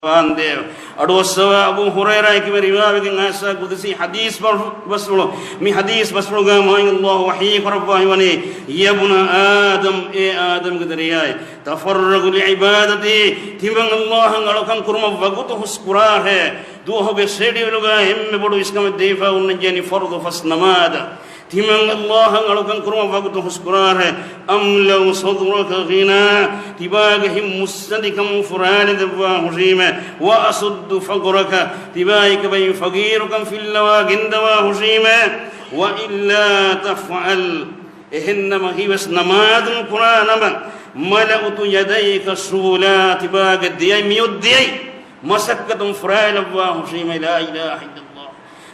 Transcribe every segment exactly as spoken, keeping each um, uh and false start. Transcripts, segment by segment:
ވާންދޭވެ. އަޑުއައްސަވާ އަބޫ ހުރައިރާ އެކި މި ރިވާވެގެން އައިސާ ޤުދުސީ ޙަދީޘް ބަސް-، ބަސްފުޅު. މި ޙަދީޘް ބަސްފުޅުގަ މާތް ﷲ ވަޙީ ކުރައްވާ ހިވަނީ، يا ابن آدم، އޭ އާދަމްގެ ދަރިޔާއޭ، تفرغ لعبادتي، ތިމަން ﷲ އަށް އަޅުކަން ކުރުމަށް ވަގުތު ހުސްކުރާހޭ. ދުވަހުގެ ސްކެޑިއުލުގަ އެންމެ ބޮޑު އިސްކަމެއް ދެވިފަ ހުންނަންޖެހެނީ ފަރުޟު ފަސް ނަމާދަށް. ތިމަން ﷲ އަށް އަޅުކަން ކުރުމަށް ވަގުތު ހުސްކުރާހޭ. أملأ صدرك غنى، ތިބާގެ ހިތް މުއްސަނދިކަމުން ފުރާނަދެއްވާ ހުށީމޭ. وأسد فقرك، ތިބާއެކި ބައިން ފަގީރުކަން ފިއްލަވާ ގެންދަވާ ހުށީމޭ. وإلا تفعل، އެހެންނަމަ ހީވެސް ނަމާދުން ކުރާ ނަމަ، ملأت يديك سبلا، ތިބާގެ ދެއަތް މިއޮއް ދެއަތް މަސައްކަތުން ފުރާއިލައްވާ ހުށީމޭ. لا إله إلا الله.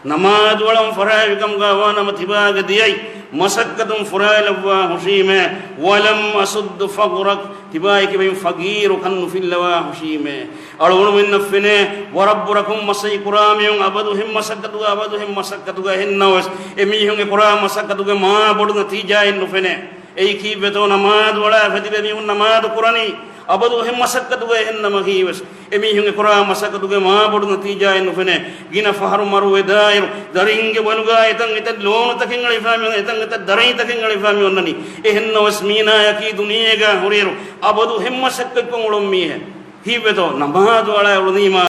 ނަމާދު އަޅަން ފަރާއިވިކަމުގަ ވާނަމަ ތިބާގެ ދެއަތް މަސައްކަތުން ފުރާއިލައްވާ ހުށީމޭ. ولم أسد فقرك، ތިބާއެކި ބައިން ފަގީރު ކަން ނުފިއްލަވާ ހުށީމޭ. އަޅުގަނޑުމެންނަށް ފެނޭ، ވަރަށް ބުރަކޮށް މަސައްކަތް ކުރާ މީހުން އަބަދު ހެން މަސައްކަތުގަ، އަބަދު ހެން މަސައްކަތުގަ އެހެންނަމަވެސް، އެމީހުން އެ ކުރާ މަސައްކަތުގެ މާ ބޮޑު ނަތީޖާއެއް ނުފެނޭ. އެއީ ކީއްވެތޯ ނަމާދު އަޅާފަ ތިބެ މީހުން ނަމާދު ކުރަނީ؟ އަބަދު އެހެން މަސައްކަތުގަ އެހެން ނަމަ ހީވެސް، އެމީހުން އެ ކުރާ މަސައްކަތުގެ މާ ބޮޑު ނަތީޖާއެއް ނުފެނޭ. ގިނަ ފަހަރު މަރުވެދާއިރު، ދަރިންގެ ބަލުގަ އެތަން އެތައް ލޯނުތަކެއް އަޅިފާ މި-، އެތަން އެތައް ދަރަނިތަކެއް އަޅިފާ މި އޮންނަނީ. އެހެންނަމަވެސް މީނާޔަކީ ދުނިޔޭގަ ހުރިއިރު އަބަދު އެހެން މަސައްކަތްކޮށް އުޅުން މީހެއް. ކީއްވެތޯ ނަމާދު އަޅާ އުޅުނީމާ